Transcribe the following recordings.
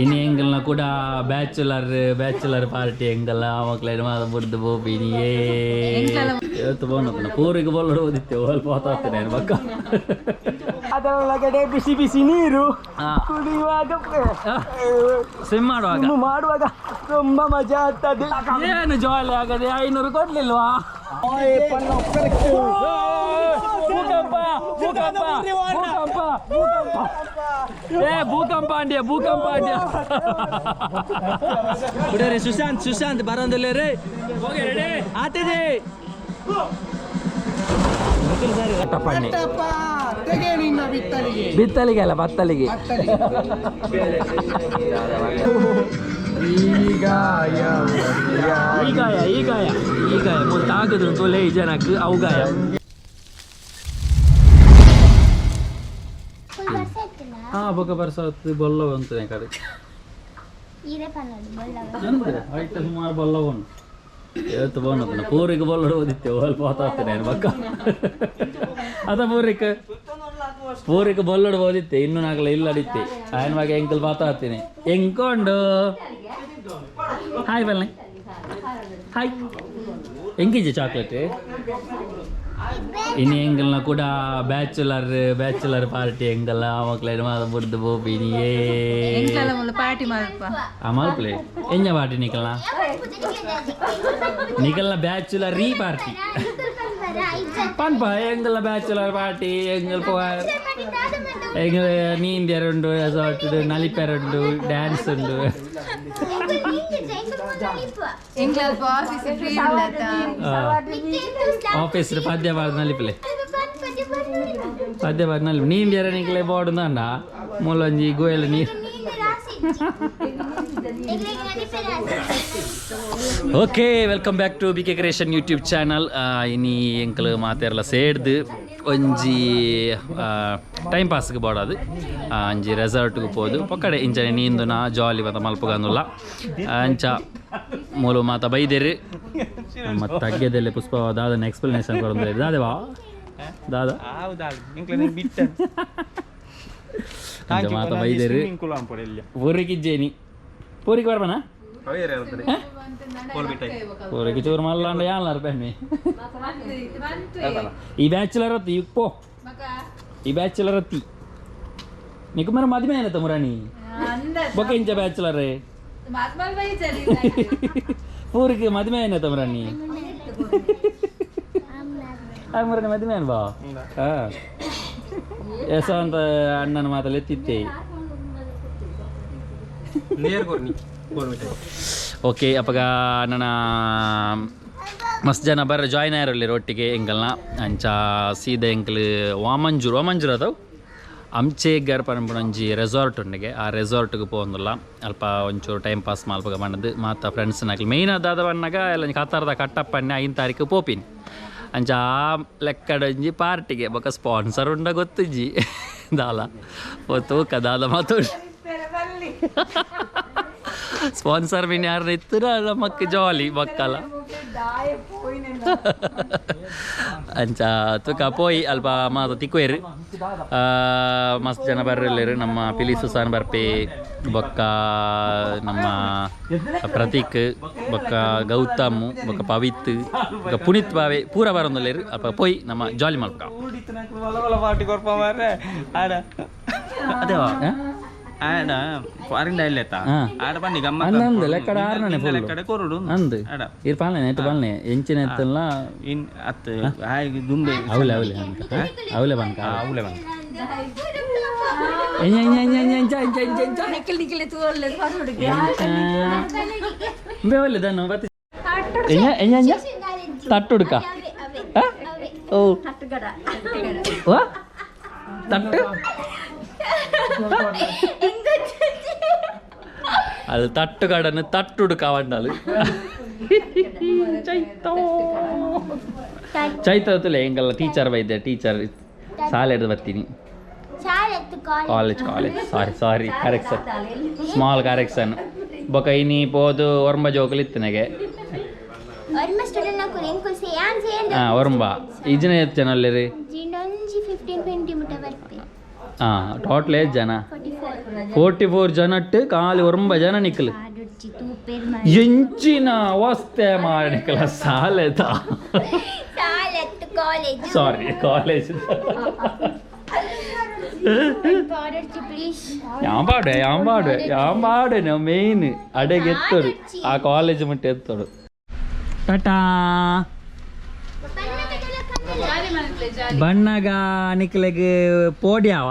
ಇನಿ ಎಂಗಲ್ನ ಕೂಡ bachelor bachelor party ಎಂಗಲ್ಲ ಮಕ್ಳು ಮಾತ ಬುಡ್ದು ಬೋಪಿನಿ. ಇವತ್ತು ಬೋನ ಪೂರಿಗೆ ಬೋಲೋಡು ಓದಿತ್ತೆ ಅಲ್ಪ ಹೋಗ್ತೇನೆ ಬಕ್ಕ. ಅದರೊಳಗಡೆ ಬಿಸಿ ಬಿಸಿ ನೀರು ಕುಡಿಯುವಾಗ, ಸ್ವಿಮ್ ಮಾಡುವಾಗ, ಸ್ವಿಮ್ ಮಾಡುವಾಗ ತುಂಬಾ ಮಜಾ ಆಗ್ತದೆ. ಏನು ಜಾಲಿ ಆಗದೆ? 500 ಕೊಡ್ಲಿಲ್ವಾ? ಭೂಕಂಪ, ಭೂಕಂಪ, ಭೂಕಂಪ, ಭೂಕಂಪ! ಏ ಭೂಕಂಪ ಅಂಡಿಯ, ಭೂಕಂಪ ಅಂಡಿಯ! ಕುಡಿಯರಿ. ಸುಶಾಂತ್, ಸುಶಾಂತ್ ಬರೋದಿಲ್ಲ ರೇ. ಆತಿದೆ. ಬಿತ್ತಲಿಗೆ ಅಲ್ಲ, ಬತ್ತಲಿಗೆ. ಈಗಾಯ, ಈಗಾಯ, ಈಗಾಯ ತಾಗದು ತೊಲೆ ಜನಕ್ಕೆ ಅವುಗಾಯ. ಹಾ, ಬೊಕ ಬರ್ಸ ಬೊಲ್ಲ ಬಂತು ಕಡೆ. ಆಯ್ತು, ಸುಮಾರು ಬೊಲ್ಲ ಬಂದು ಇವತ್ತು ಬೋನ ಪೂರಿಗೆ ಬೊಲ್ಲಡು ಓದಿತ್ತೆ ಅಲ್ಪ ಹೋಗ್ತೇನೆ ಬಕ್ಕ. ಅದ ಪೂರಿಕ್ ಪೂರಿಕ್ ಬೊಲ್ಲಡು ಓದಿತ್ತೆ ಇನ್ನು ನಾಗಲ ಇಲ್ಲ ಅಡಿತ್ತೆ. ಆಯನ ಬಗ್ಗೆ ಎಂಕಲ್ ಮಾತಾಡ್ತೀನಿ ಎಂಕೊಂಡು. ಹಾಯ್ ಬಲ್ಲೆ, ಹಾಯ್. ಎಂಕಿಜೆ ಚಾಕ್ಲೇಟ್? ಇನಿ ಎಂಗಲ್ನ ಕೂಡ ಬ್ಯಾಚುಲರ್ ಬ್ಯಾಚುಲರ್ ಪಾರ್ಟಿ ಎಂಗಲ್ಲ ಮಕ್ಳು ಮಾತ ಬುಡ್ದು ಬೋಪಿನಿ. ಪಾರ್ಟಿ ಮಾಡಪ್ಪ. ಆ ಮಲ್ಪ್ಲೆ ಎಂಜ ಪಾರ್ಟಿ ನಿಕಲ್ನ? ನಿಕಲ್ನ ಬ್ಯಾಚುಲರ್ ರೀ ಪಾರ್ಟಿ ಪನ್ಪ. ಎಂಗಲ ಬ್ಯಾಚುಲರ್ ಪಾರ್ಟಿ ಎಂಗಲ್ ಪೋ ಎಂಗಲ್ ನೀಂದ್ಯರುಂಡು, ರೆಸಾರ್ಟ್ ನಲಿಪೆರುಂಡು, ಡ್ಯಾನ್ಸ್ ಉಂಡು. ಎಂಗ್ಲ ಆಫೀಸ್ ಫ್ರೀ ಉಳ್ಳತ್ತ? ಆಫೀಸ್ ಪದ್ಯ ಬಾರ್ದು ನಲಿಪಲೆ, ಪದ್ಯ ಬಾರ್ದು ನಲಿಪು. ನೀಂದ್ಯರ ನಿಕಲೆ ಬೋರ್ಡ್ ಅಂಡ ಮೂಲೊಂಜಿ ಗೋಯಲ್ ನೀರು. Okay, welcome back to BK Creation YouTube channel. ಇನಿ ಎಂಕಲ್ ಮಾತೆರ್ಲ ಸೇಡ್ದು ಒಂಜಿ ಟೈಮ್ ಪಾಸ್ಗೆ ಬೋಡಾದು ಅಂಜಿ ರೆಸಾರ್ಟ್ಗೆ ಪೋದು ಪೊಕ್ಕಡೆ ಇಂಚನೆ ನೀಂದುನ ಜಾಲಿ ಮಾತ ಮಲ್ಪಗಂದುಲ್ಲ. ಅಂಚ ಮೂಲು ಮಾತ ಬೈದೇರು. ನಮ್ಮ ತಗ್ಗೆದಲ್ಲೇ ಪುಷ್ಪ ದಾದನ ಎಕ್ಸ್ಪ್ಲನೇಷನ್ ಕೊಡೋದು. ದಾದೇವಾ ದಾದಾ? ಬಿಟ್ಟ. ಅಂಚ ಮಾತ ಬೈದೇರು. ಊರಿಗಿಜ್ಜೇನಿ, ಪೂರಿಗೆ ಬರ್ಬನಾ? ಪೂರಿಗೆ ಚೂರು ಮಲ್ಲಾಂಡ ಯಾನ್ಲಾರ ಪೆಮ್ಮಿ. ಈ ಬ್ಯಾಚುಲರ್ ಅತ್ತಿ ಇಪ್ಪೋ, ಈ ಬ್ಯಾಚುಲರ್ ಅತ್ತಿ ನಿಕ್ ಮರ ಮದುವೆ ಏನತ್ತ ಮುರಾಣಿ ಬೊಕ ಇಂಚ ಬ್ಯಾಚುಲರ್. ಪೂರಿಗೆ ಮದುವೆ ಏನತ್ತ ಮುರಾಣಿ? ಆ ಮುರಾಣಿ ಮದುವೆ ಅನ್ಬಾ. ಹಾ, ಯಶವಂತ ಅಣ್ಣನ ಮಾತಲ್ಲಿ ಎತ್ತಿತ್ತೆ. ಓಕೆ, ಅಪ್ಪಗ ನನ್ನ ಮಸ್ತ್ ಜನ ಬರ್ರ ಜಾಯ್ನ್ ಆಯಿರಲ್ಲಿ ಒಟ್ಟಿಗೆ ಎಂಕಲ್ನ. ಅಂಚ ಸೀದಾ ಎಂಕಲ್ ವಾಮಂಜೂರು, ವಾಮಂಜೂರು ಅದಾವು ಅಂಚೆ ಗರ್ ಪನ್ಪುನ ಒಂಜಿ ರೆಸಾರ್ಟ್ ಉಂಡಿಗೆ. ಆ ರೆಸಾರ್ಟ್ಗೆ ಪೋವೊಂದುಲ್ಲ. ಅಲ್ಪ ಒಂಚೂರು ಟೈಮ್ ಪಾಸ್ ಮಲ್ಪಗ ಪಂಡದು ಮಾತ ಫ್ರೆಂಡ್ಸ್ ನಕಲ್. ಮೇಯ್ನ್ ದಾದ ಪನ್ನಗ ಎಲ್ಲ ಕತ್ತಾರದ ಕಟ್ಟಪ್ಪನ್ನೆ 5 ತಾರೀಕು ಪೋಪಿನಿ. ಅಂಚ ಆ ಲೆಕ್ಕಡೊಂಜಿ ಪಾರ್ಟಿಗೆ ಬೊಕ ಸ್ಪಾನ್ಸರ್ ಉಂಡ ಗೊತ್ತಿಜ್ಜಿ ದಾಲ ಪೋತು ದಾದ ಮಾತು. ಸ್ಪಾನ್ಸರ್ ಮೀನ್ ಯಾರು ಇತ್ತು ನಮ್ಮಕ್ಕೆ ಜಾಲಿ ಬಕ್ಕಲ. ಅಂಚ ತುಕ ಪೋಯಿ ಅಲ್ಪ ಮಾತ ತಿಕ್ವೇರು. ಮಸ್ತ್ ಜನ ಬರ್ರೆಲ್ಲೇರು. ನಮ್ಮ ಪಿಲಿ ಸುಸಾನ್ ಬರ್ಪೆ, ಬೊಕ್ಕ ನಮ್ಮ ಪ್ರತೀಕ್, ಬೊಕ್ಕ ಗೌತಮ್, ಬೊಕ್ಕ ಪವಿತ್, ಬೊಕ್ಕ ಪುನೀತ್ ಬಾವೆ ಪೂರ ಬರೋಂದುಲ್ಲೇರು. ಅಲ್ಪ ಪೋಯಿ ನಮ್ಮ ಜಾಲಿ ಮಲ್ಕ. ಪಾರ್ಟಿ ಕೊರ್ಪ ಮಾರ್ರೆ ಆಡ. ಅದೇವಾ? ಆಡ ಫಾರಿನ್ ಇಲ್ಲೆತ್ತ. ಆಡ ಬನ್ನಿ ಗಮ್ಮತ್. ಅಂದಂದು ಲೆಕ್ಕಡ ಆರ್ನನೆ ಫುಲ್. ಲೆಕ್ಕಡೆ ಕೊರಡು. ಅಂದು. ಆಡ. ಇರ್ ಪಾಲನೆ ನೆಟ್ ಪಾಲನೆ ಎಂಚಿನ ಎತ್ತಲ್ಲ. ಇನ್ ಅತ್ ಹಾಗೆ ದುಂಬೆ. ಅವಲೆ ಅವಲೆ ಅನ್ಕ, ಅವಲೆ ಬನ್ಕ. ಅವಲೆ ಬನ್ಕ. ಎಂಜ ಎಂಜ ಎಂಜ ಎಂಜ ಎಂಜ ಎಂಜ ಎಂಜ ಎಂಜ. ನಿಖಿಲ್ ನಿಖಿಲ್ ತೂವಲ್ಲೆ. ಬೇ ಒಲ್ಲೆ ದನ್ನು ಬತ್ತಿ. ಎಂಜ ಎಂಜ ಎಂಜ ತಟ್ಟುಡ್ಕ. ಓ ವಾ ತಟ್ಟು ಅದು ತಟ್ಟುಗಡನ್ನು ತಟ್ಟುಡು ಕಾವಂಡಲು. ಚೈತೋ ಚೈತೋ ಎಂಗಲ್ಲ ಟೀಚರ್ ಬೈದೆ. ಟೀಚರ್ ಸಾಲೆ ಹಿಡ್ದು ಬರ್ತೀನಿ. College, college, sorry sorry, correction, small correction. ಬೊಕ ಇನಿ ಪೋದು ಒರ್ಂಬ ಜೋಕುಲು ಇತ್ತನಗೆ. ಹಾಂ, ಒರ್ಂಬ ಇಜನ ಎತ್ತು ಜನ ಅಲ್ಲಿರಿ? ಹಾಂ, ಟೋಟಲ್ ಎಷ್ಟು ಜನ? 44 ಜನಟ್ಟು ಖಾಲಿ ಒರಂಬ ಜನ ನಿಕ್ಕಲು. ಎಂಚಿನ ಅವಸ್ಥೆ ಮಾಡಿಕಲ ಸಾಲೆದ. ಕಾಲೇಜ್. Sorry, college. ಪ್ಲೀಸ್. ಯಾಂಬಾಡೆ ಯಾಂಬಾಡೆ ಯಾಂಬಾಡೆ, ನಾವು ಮೇಯ್ನ್ ಅಡೆಗೆ ಎತ್ತೋಡು, ಆ ಕಾಲೇಜ್ ಮುಟ್ಟ ಎತ್ತೋಡು. ಟಾಟಾ. ಬಣ್ಣಗ ನಿಕ್ಲೆಗ್ ಪೋಡ್ಯಾವ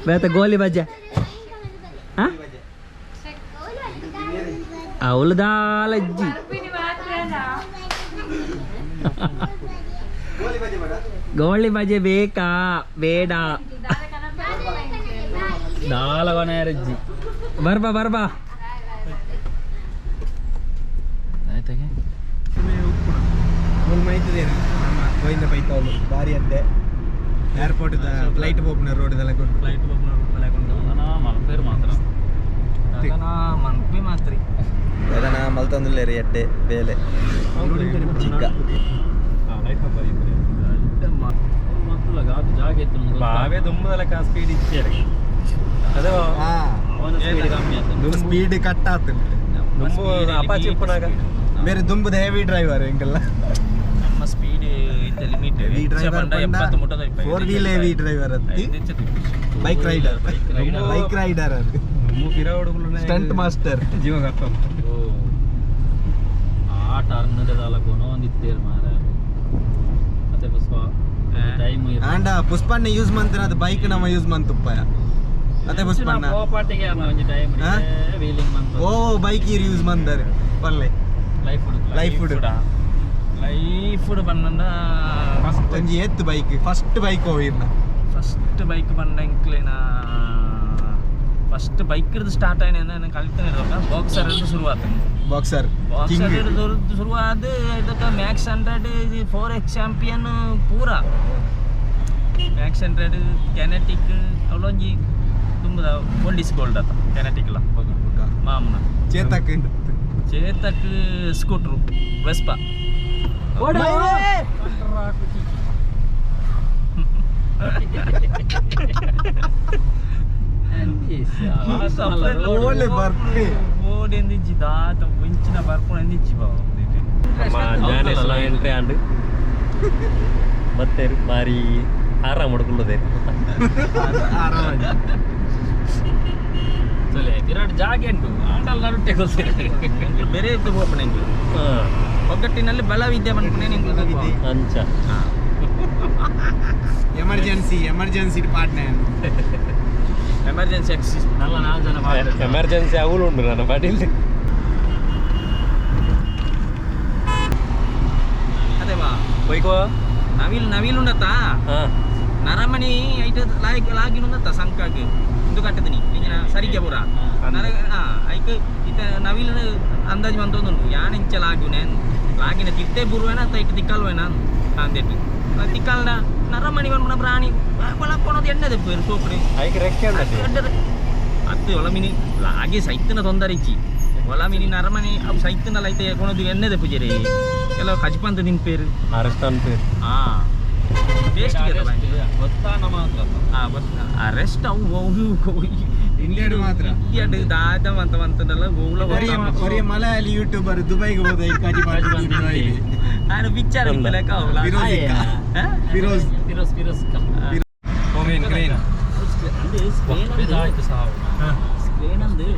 ಬೇತ ಗೋಲಿ ಬಜ್ಜೆ. ಅವಳು ದಾಲಜ್ಜಿ. ಗೋಳಿ ಬಜೆ ಬೇಕಾ ಬೇಡ? ದಾಲವನರಜ್ಜಿ, ಬರ್ಬಾ ಬರ್ಬಾ. ಆಯ್ತಾಗೆ. ಮೂಲು ಮೈತದೇನು ನಮ್ಮ ಗೋವಿಂದ ಪೈತವಲು ಭಾರಿ ಅಡ್ಡೆ ಏರ್ಪೋರ್ಟ್ ಫ್ಲೈಟ್ ಪೋಪುನ ರೋಡ್ ದೆಲ್ಲ ಕೊಟ್ಟು. ಫ್ಲೈಟ್ ಮಲ್ಪೇರು ಮಾತ್ರ. ಮನ್ಪಿ ಮಾತ್ರಿ. ಅದನ್ನ ಮಲ್ತೊಂದುಲ್ಲೇರಿ ಎಡ್ಡೆ ಬೇಲೆ ಚಿಕ್ಕ. ಜಾಗ ಇತ್ತು. ಬಾವೆ ದುಂಬದಲಕ ಸ್ಪೀಡ್ ಇచ్చారు ಅದೇ. ಅವನ ಸ್ಪೀಡ್ ಕಮ್ಮಿ ಆಯ್ತು. ಸ್ಪೀಡ್ ಕಟ್ ಆತು. ದುಂಬು ಅಪಾಚಿ ಉಪ್ಪುನಾಗ. ಬೇರೆ ದುಂಬುದ ಹೆವಿ ಡ್ರೈವರ್ ಎಂಕಲ್ಲ. ನಮ್ಮ ಸ್ಪೀಡ್ ಇತ್ತ limit. Heavy driver, four wheel heavy driver ಅತ್ತಿ, ಬೈಕ್ ರೈಡರ್, ಬೈಕ್ ರೈಡರ್ ಅದು, ಸ್ಟಂಟ್ ಮಾಸ್ಟರ್. ಜೀವ. ಓ, ಆ ಟರ್ನ್ ದಾಲಕೋನೋ ಒಂದು ಇತ್ತೇರು ಮಾರ. ಮತ್ತೆ ಪುಷ್ಪ ಟೈಮ್. ಆಂಡ ಪುಷ್ಪಣ್ಣ ಯೂಸ್ ಮಂತಿನ ಅದು ಬೈಕ್ ನಮ್ಮ ಯೂಸ್ ಮಂತುಪ್ಪಯ ಅದೇ ಪುಷ್ಪಣ್ಣ. ಪೋಪಾಟಿಗೆ ಒಂಜಿ ಟೈಮ್. ಆ? ವೀಲಿಂಗ್ ಮಂತ್. ಓ ಬೈಕ್ ಈರ್ ಯೂಸ್ ಮಂದರೆ ಪಲ್ಲೆ. ಲೈಫ್. ಲೈಫ್. ಲೈಫ್ ಬಂದ. ಒಂಜಿ ಏತ್ ಬೈಕ್, ಫಸ್ಟ್ ಬೈಕ್ ಹೋಗಿರ್ನ? ಫಸ್ಟ್ ಬೈಕ್ ಬಂದಂಕ್ಲೇನ, ಫಸ್ಟ್ ಬೈಕ್ ಸ್ಟಾರ್ಟ್ ಆಯ್ನ ಕಲ್ತನೆ ಬಾಕ್ಸರ್ ಶುರುವಾತ. ಬಾಕ್ಸರ್. ಬಾಕ್ಸರ್. ಕಿಂಗ್. ಶುರುವಾದ ಇದಕ್ಕೆ ಮ್ಯಾಕ್ಸ್ 100, 4X champion, ಪೂರ ಮ್ಯಾಕ್ಸ್ 100, ಕೆನೆಟಿಕ್ ಅವಳೊಂಜಿ ತುಂಬದ ಓಲ್ಡ್ is gold ಆತ ಕೆನೆಟಿಕ್ಲ ಮಾಮನ. ಚೇತಕ್? Chetak scooter Vespa. ಓಲೆ ಬರ್ಪೆ. ಓಡ್ ಎಂದಿಜ್ಜಿ ದಾತ ಒಂಚಿನ ಬರ್ಪುಣ ಎಂದಿಜ್ಜಿ ಬಾವ. ಎಂಟ್ರಿ ಆಂಡ್ ಬತ್ತೇರು, ಬಾರಿ ಆರಾಮ ಹುಡುಕುಳ್ಳದೇರು. ಆರಾಮಾಗಿ. ಚಲೆ ಬಿರಾಟ್ ಜಾಗ ಉಂಟು, ಆಂಡಲ್ ನಡುಟ್ಟೆ ಗೊತ್ತಿರ. ಬೇರೆ ಇತ್ತು ಬೋಪಣೆ ಒಗ್ಗಟ್ಟಿನಲ್ಲಿ ಬಲವಿದ್ಯೆ ಪನ್ಪುನೆ ನಿಂಗೆ. ಅಂಚ. Emergency, emergency partner. Emergency Axis. ನಲ್ಲ ನಾಲ್ಕು ಜನ ಮಾಡ್ತಾರೆ. ಎಮರ್ಜೆನ್ಸಿ ಅವಳು ಉಂಟು ನನ್ನ ಬಡಿಲ್. ಅದೇ ಬಾ. ಹೋಯ್ಕೋ. ನವಿಲ್ ನವಿಲ್ ಉಂಡತ್ತಾ? ಹಾಂ. ನರಮಣಿ ಐಟ್ ಲಾಗ್ ಲಾಗಿನ ಉಂಡತ್ತ ಸಂಕಾಗ್ ಇಂದು ಕಟ್ಟದಿನಿ ಇಂಜಿನ ಸರಿಗೆ ಪೂರ ನರ ಐಕ್ ಇತ್ತ ನವಿಲ್ ಅಂದಾಜು ಬಂತೊಂದುಂಡು ಯಾನ್ ಇಂಚ ಲಾಗುನೆ ಲಾಗಿನ ತಿತ್ತೆ ಬುರುವೆನ ಅತ್ತ ಇಟ್ಟು ತಿಕ್ಕಲ್ವೇನ ಅಂದೆಟ್ಟು ತಿಕ್ಕಲ್ನ ನರಮಣಿ ಪನ್ಪುನ ಪ್ರಾಣಿ ಒಳಪೊಣದು ಎಣ್ಣೆ ತೆಪ್ಪೇರು ಸೋಪುಡು. ಐಕ್ ರೆಕ್ಕೆ ಉಂಡತ್ತೆ. ಅತ್ತು ಒಳಮಿನಿ ಲಾಗಿ ಸೈತನ ತೊಂದರೆ ಇಚ್ಚಿ ಒಳಮಿನಿ ನರಮಣಿ ಅವು ಸೈತನ ಲೈತೆ ಕೊಣದು ಎಣ್ಣೆ ತೆಪ್ಪುಜೆರೆ ಕೆಲವು ಕಜ್ಪಂತ ತಿನ್ಪೇರು. ಅರೆಸ್ಟ್ ಅನ್ಪೇರು. ಹಾ, ಟೇಸ್ಟ್. ಗೊತ್ತಾನ ಮಾತ್ರ. ಅರೆಸ್ಟ್ ಅವು ಇಂಡಿಯಾಡ್ ಮಾತ್ರ. ಇಂಡಿಯಾಡ್ ದಾದ ಅಂತ ಅಂತಂದಲ್ಲ ಓಲ. ಒರಿಯ ಮಲಯಾಳಿ ಯೂಟ್ಯೂಬರ್ ದುಬೈಗೆ ಹೋದ ಈ ಕಾಜಿ. ನಾನು ಪಿಕ್ಚರ್ ಲೆಕ್ಕ ಅವಲ. ಫಿರೋಜ್ ಇಕ್ಕ. ಫಿರೋಜ್. ಫಿರೋಜ್ ಫಿರೋಜ್. ಹೋಮೇನ್ ಕ್ರೇನ್. ಆಯ್ತು ಸಾವು. ಸ್ಕ್ರೀನ್ ಅಂದು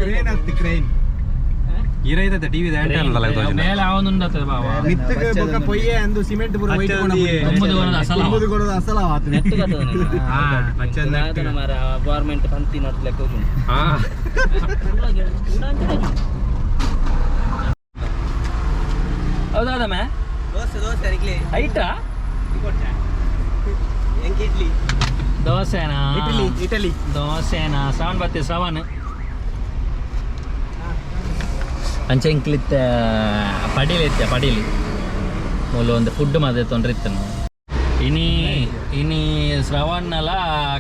ಕ್ರೇನ್ ಅತ್ತಿ, ಕ್ರೇನ್. ಇರೈತತೆ ಟಿವಿ ಮೇಲೆ ಅವನುಂಡತ್ತೆ ಬಾವ. ಮಿತ್ತಗೆ ಬೊಕ ಪೊಯ್ಯೆ ಅಂದು ಸಿಮೆಂಟ್ ಪೂರ ವೈಟ್ ಕೊಣ. ದುಂಬುದು ಕೊನದ ಅಸಲ. ದುಂಬುದು ಕೊನದ ಅಸಲ ಆತು. ಮಾರ ಗೌರ್ಮೆಂಟ್ ಪಂತಿ ನೋಟ್ ಲೆಕ್ಕ. ಹೌದಾ ಮ್ಯಾ? ದೋಸೆ ದೋಸೆ ಅರಿಕ್ಲೆ. ಐಟಾ ಇಡ್ಲಿ. ದೋಸೆನಾ? ಇಟಲಿ ಇಟಲಿ. ದೋಸೆನಾ? ಶ್ರವಣ್ ಬತ್ತಿ, ಶ್ರವಣ್ ಅಂಚೆ ಇಂಕ್ಲಿತ್ತ ಪಡೀಲಿ ಇತ್ತೆ ಪಡೀಲಿ ಮೂಲು ಒಂದು ಫುಡ್ ಮಾತ್ರ ತೊಂದ್ರೆ ಇತ್ತು. ಇನಿ ಇನಿ ಶ್ರವಣ್ಣಲ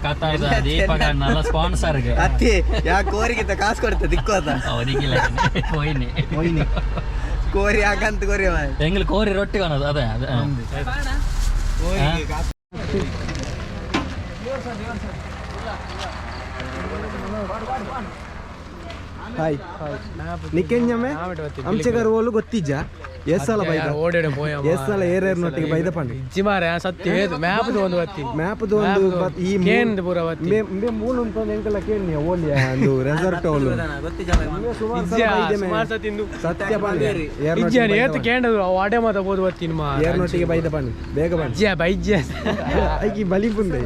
ಕತಾರ್ದ ದೀಪಕಣ್ಣಲ ಸ್ಪಾನ್ಸರ್ಗೆ. ಅತ್ತಿ ಯಾ ಕೋರಿಗಿಂತ ಕಾಸು ಕೊಡ್ತ ದಿಕ್ಕೋತ. ಅವರಿಗಿಲ್ಲ, ಹೋಯ್ನಿ. ಹೋಯ್ನಿ. ಕೋರಿ ಹಾಕಂತ ಕೋರಿ ಮಾರ್ರೆ. ಎಂಗ್ಲು ಕೋರಿ ರೊಟ್ಟಿ ಕೊನದು ಅದೇ ಅದೇ. ಕೋರಿಗೆ ಕಾಸು. ಹಾಯ್ ನಿಕ್ಕೆಂಜಮ್ಮೆ ಅಂಚೆಗರ್ ಓಲು ಗೊತ್ತಿಜ್ಜಾ ಎಸ್ಸಲ ಬೈದ ಓಡೇಡೆ ಪೋಯ ಎಸ್ಸಲ ಏರ್ ನೊಟ್ಟಿಗೆ ಬೈದ ಪಂಡಿ ಇಜ್ಜಿ ಮಾರೆ ಸತ್ಯ ಮ್ಯಾಪ್ ಒಂದು ಬತ್ತಿ ಮ್ಯಾಪ್ ಒಂದು ಈ ಕೇಂದ್ ಪೂರ ಬತ್ತಿ ಮೇ ಮೂಲ ಉಂಟು ಎಂಕಲ ಕೇಳಿ ಓಲಿಯ ಒಂದು ರೆಸಾರ್ಟ್ ಓಲು ಸುಮಾರು ಸತಿ ಇಂದು ಸತ್ಯ ಪಂಡಿ ಇಜ್ಜಿ ಏತ್ ಕೇಂದ್ರ ವಾಡೆ ಮಾತ ಬೋದು ಬತ್ತೀನಿ ಮಾ ಏರ್ನೊಟ್ಟಿಗೆ ಬೈದ ಪಂಡಿ ಬೇಗ ಬನ್ನಿ ಇಜ್ಜಿ ಬೈಜ್ಜಿ ಐಕಿ ಬಲಿ ಪುಂದೆ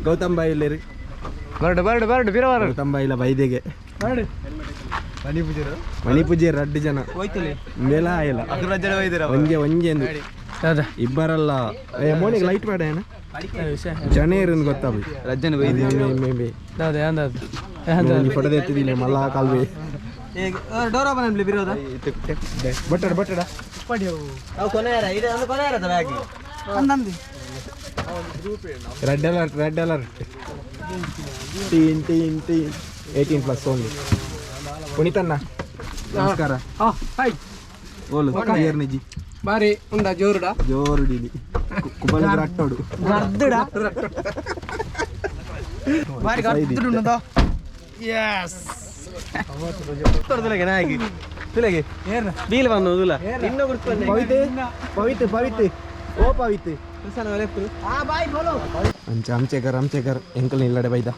ಗೌತಮ್ ಬಾಯಿ ಇಲ್ಲೇರಿ ಬರಡು ಬರಡು ಬರಡು ಬಿರ ಬರಡು ಗೌತಮ್ ಬಾಯಿಲ ಬೈದೆಗೆ ಬರಡು ಮಣಿಪೂಜೆ ರಡ್ಡು ಜನ ಮೇಲ ಆಯಲ್ಲ ಒಂಜೆ ಒಂಜೆ ಎಂದು ದಾದಾ ಇಬ್ಬರಲ್ಲ ಏ ಮೋನಿಗೆ ಲೈಟ್ ಬೇಡ ಏನ ಜನ ಇರೋದು ಗೊತ್ತಾಬಿ ರಜ್ಜನ ಮೇ ಬಿ ದಾದಾ ಯಾಂದಾದ ಯಾಂದಾದ ಫೋಟೋ ಎತ್ತಿದ್ದೀನಿ ಮಲ್ಲ ಕಾಲ್ವೆ ಡೋರ್ ಓಪನ್ ಅನ್ಲಿ ಬಿರೋದ ಬಟ್ಟಡ ಬಟ್ಟಡ ಅವು ಕೊನೆ ಇದು ಒಂದು ಕೊನೆ ಇರದ bag red alert, red alert. Teen teen teen 18 plus only. ಪುನೀತಣ್ಣ ನಮಸ್ಕಾರ. ಹಾಯ್. ಓಲು ಕ್ಲಿಯರ್ ನಿಜಿ ಬಾರಿ ಉಂಡ ಜೋರುಡ ಜೋರು ಡಿಲಿ ಕುಬಲ ರಟ್ಟೋಡು ಬಾರಿ ಗರ್ದುಡುಂಡದ ಯಸ್ ನಾಯಿ ತುಲಗೆ ಬೀಲ್ ಬಂದು ತುಲ ಇನ್ನು ಗುರ್ತು ಪವಿತೆ ಪವಿತೆ ಪವಿತೆ ಓ ಪವಿತೆ ಅಂಚೆ ಅಂಚೆಗರ್ ಅಂಚೆಗರ್ ಎಂಕಲ್ ನಿಲ್ಲಡೆ ಬೈದ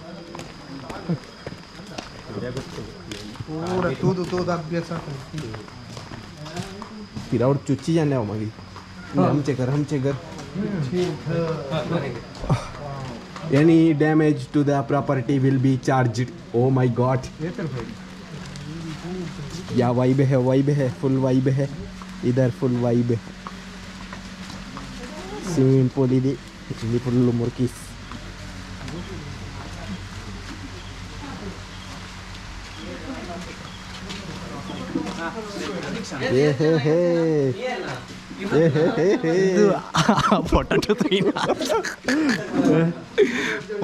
ತೂದು ತೂದು ಅಭ್ಯಾಸ ಪಿರೌಡ್ ಚುಚ್ಚಿ ಜಾನೆ ಅವ ಮಗಿ ಅಂಚೆಗರ್ ಅಂಚೆಗರ್. Any damage to the property will be charged. Oh my God. या वाइब है, वाइब है, फुल वाइब है इधर, फुल वाइब है. स्विमिंग पूल ಇದೆ ಇಲ್ಲಿ ಫುಲ್ ಮುರ್ಕೀಸ್. ಏ ಹೇ ಹೇ ಏ ಹೇ ಹೇ ಹೇ. ಪೊಟ್ಯಾಟೊ ತೀನ್,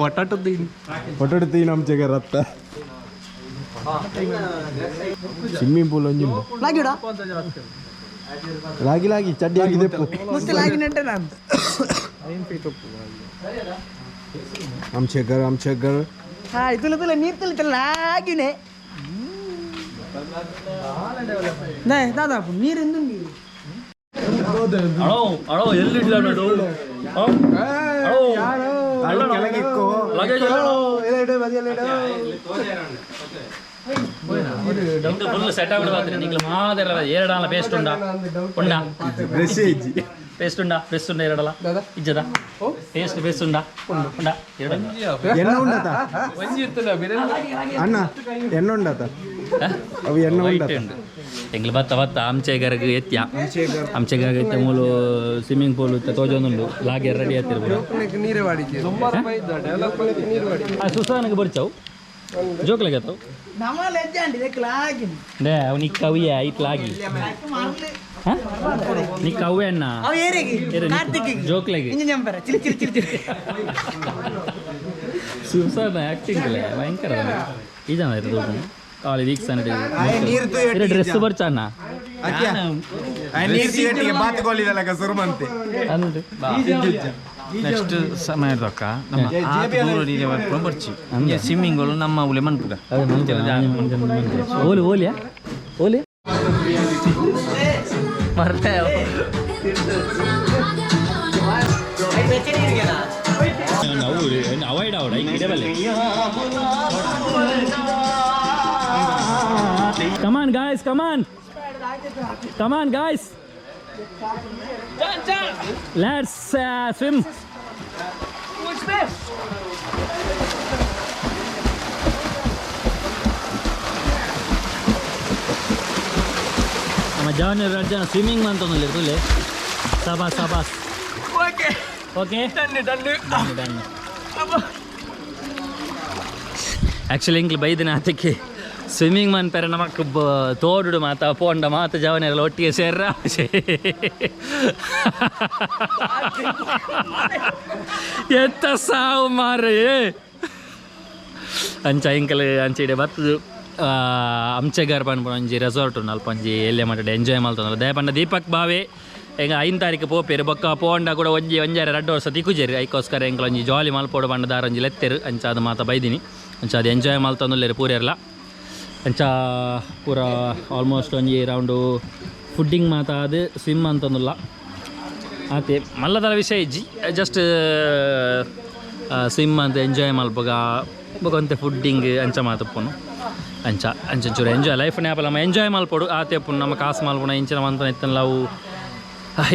ಪೊಟ್ಯಾಟೊ ತೀನ್. ಪೊಟೊಡು ತೀನ್ ಅಂಚೆಗೆ ರತ್ತ ಸ್ವಿಮ್ಮಿಂಗ್ ಪೂಲ್ ಒಂಜಿ ಉಂಡು. ಲಾಗಿಡ ಲಾಗಿ ಲಾಗಿ ಚಡ್ಡಿ ಹಾಕಿ ದೆಪ್ಪು. ಮಸ್ತ್ ಲಾಗಿನಂಟೆ ನಾನು. ಅಂಚೆಗರ್ ಅಂಚೆಗರ್. ಹಾಯ್ ತುಲ ತುಲ ನೀರು ತುಲ ತುಲ ಲಾಗಿನೆ ನೇ ದಾದಾ ನೀರು ಎಂದು ನೀರು. ಅಳೋ ಅಳೋ ಎಲ್ಲಿಡ್ಲ ನೋಡು. ಕೆಳಗಿಕ್ಕೋ. ಫುಲ್ ಸೆಟ್ ಆಗ್ಬಿಡು ಬಾತ್ರೆ ನಿಂಗ್ಲ ಮಾದರ ಎರಡಾಲ ಪೇಸ್ಟ್ ಉಂಡಾ ಉಂಡಾ? ಬ್ರಷ್ ಇಜ್ಜಿ. ಪೇಸ್ಟ್ ಉಂಡಾ? ಬ್ರಷ್ ಉಂಡ ಎರಡಲ ಇಜ್ಜದ? ಪೇಸ್ಟ್ ಬೇಸ್ ಉಂಡಾ ಉಂಡಾ ಎರಡಲ್ಲ? ಎಣ್ಣೆ ಉಂಡತ ಅಣ್ಣ, ಎಣ್ಣೆ ಉಂಡತ ಅವು ಎಣ್ಣೆ ಉಂಡತ. ಎಂಗ್ಲ ಬತ್ತ ಬತ್ತ ಆಮ್ಚೆಗರ್ಗ್ ಎತ್ಯ ಆಮ್ಚೆಗರ್ಗ್ ಎತ್ಯ ಮೂಲು ಸ್ವಿಮ್ಮಿಂಗ್ ಪೂಲ್ ತೋಜೊಂದುಂಡು ಲಾಗೆ ರೆಡಿ ಆತಿರ್ ಪೂರ. ನೀರೇ ವಾಡಿಕೆ ಆ ಸುಸಾನಗೆ ಬರ್ಚವು ಜೋಕ್ಲೆಗೆ ಆತವು. ನಮ್ಮ ಲಜ್ಜಾಂಡಿ ಇದಕ್ಕೆ ಲಾಗಿನ. ಡೇ ಅವು ನಿಕ್ಕ ಅವಿಯ ಐತ್ ಲಾಗಿ ನಿಕ್ಕ ಅವ್ವೆ ಅಣ್ಣ. ಅವ ಏರಿಗೆ ಕಾರ್ತಿಕ್ ಜೋಕ್ಲೆಗೆ ಇಂಜಿನ್ ಜಂಪರ ಚಿಲಿ ಚಿಲಿ ಚಿಲಿ ಚಿಲಿ. ಸುಸಾನ ಆಕ್ಟಿಂಗ್ ಭಯಂಕರ ಈ ಜನ ಇರೋದು ಖಾಲಿ ವೀಕ್ಸ್ ಡ್ರೆಸ್ ಬರ್ಚ ಅಣ್ಣ. ಬಾತುಕೋಳಿದಲ್ಲ ಸುರುಮಂತೆ. ಅಂದ್ರೆ ನೆಕ್ಸ್ಟ್ ಸಮಯ ದೊಕ್ಕ ನಮ್ಮ ದೂರ ನೀರೆ ಬರ್ಚಿ ಸ್ವಿಮ್ಮಿಂಗ್ ನಮ್ಮ ಉಲೆ ಮನ್ಪುಗ. ಅದೇ ಓಲಿ ಓಲಿಯಾ ಓಲಿ ಮರ್ತೆ. Avoid ಅವಡ ಇಡಬಲ್ಲೆ. Come on guys, come on, come on guys, let's swim. ನಮ್ಮ ಜವನ್ ಜನ ಸ್ವಿಮ್ಮಿಂಗ್ ಅಂತಂದಿಲ್ಲ ತುಲೆ. ಸಬಾಸ್ ಸಬಾಸ್. Okay okay. Done done. Done. Actually ಇಂಕ್ಲು ಬೈದಿನ ಅದಕ್ಕೆ ಸ್ವಿಮ್ಮಿಂಗ್ ಮನ್ಪೆರೆ ನಮಕ್ ತೋಡುಡು ಮಾತ ಪೋಂಡ ಮಾತ ಜವನೆಲ್ಲ ಒಟ್ಟಿಗೆ ಸೇರ್ರ. ಎತ್ತ ಸಾವು ಮಾರ್ರೆ. ಅಂಚ ಇಂಕಲ್ ಅಂಚ ಇಡೆ ಬತ್ತದು ಅಂಚೆಗಾರ್ ಪನ್ಪುನ ಒಂಜಿ ರೆಸಾರ್ಟ್ ಉಂಡು. ಅಲ್ಪ ಒಂಜಿ ಎಲ್ಲೆ ಮಟ್ಟಡ್ ಎಂಜಾಯ್ ಮಲ್ತೊಂದುಲ್ಲ. ದಯಪಂಡ ದೀಪಕ್ ಬಾವೆ ಎಂಗ 5 ತಾರೀಕು ಪೋಪೇರು ಬೊಕ್ಕ ಪೋಂಡ ಕೂಡ ಒಂಜಿ ಒಂಜಾರೆ 2 ವರ್ಷ ತಿಕ್ಕುಜೇರು ಐಕೋಸ್ಕರ ಎಂಕಲ ಒಂಜಿ ಜಾಲಿ ಮಲ್ಪೋಡು ಬಂಡದಾರ ಒಂಜಿ ಲೆತ್ತೆರು ಅಂಚ ಅದು ಮಾತ ಬೈದಿನಿ ಅಂಚ ಅದು ಎಂಜಾಯ್ ಮಲ್ತೊಂದುಲ್ಲೇರು ಪೂರೆರ್ಲ ಅಂಚ ಪೂರ ಆಲ್ಮೋಸ್ಟ್ ಒಂಜಿ ರೌಂಡು ಫುಡ್ಡಿಂಗ್ ಮಾತ ಅದು ಸ್ವಿಮ್ ಅಂತಂದುಲ್ಲ ಆತೆ ಮಲ್ಲದರ ವಿಷಯ ಇಜ್ಜಿ ಜಸ್ಟ್ ಸ್ವಿಮ್ ಅಂತ ಎಂಜಾಯ್ ಮಲ್ಪಗ ಬೊಕೊಂತೆ ಫುಡ್ಡಿಂಗ್ ಅಂಚ ಮಾತಪ್ಪುನು ಅಂಚ ಅಂಚ ಚೂರು ಎಂಜಾಯ್ ಲೈಫ್ ನ್ಯಾಪಲ ನಮ್ಮ ಎಂಜಾಯ್ ಮಲ್ಪೊಡು ಆತೆ ಪುನ್ ನಮ್ಮ ಕಾಸು ಮಲ್ಪುನ ಇಂಚಿನ ಮಂತನ ಇತ್ತನ ಅವು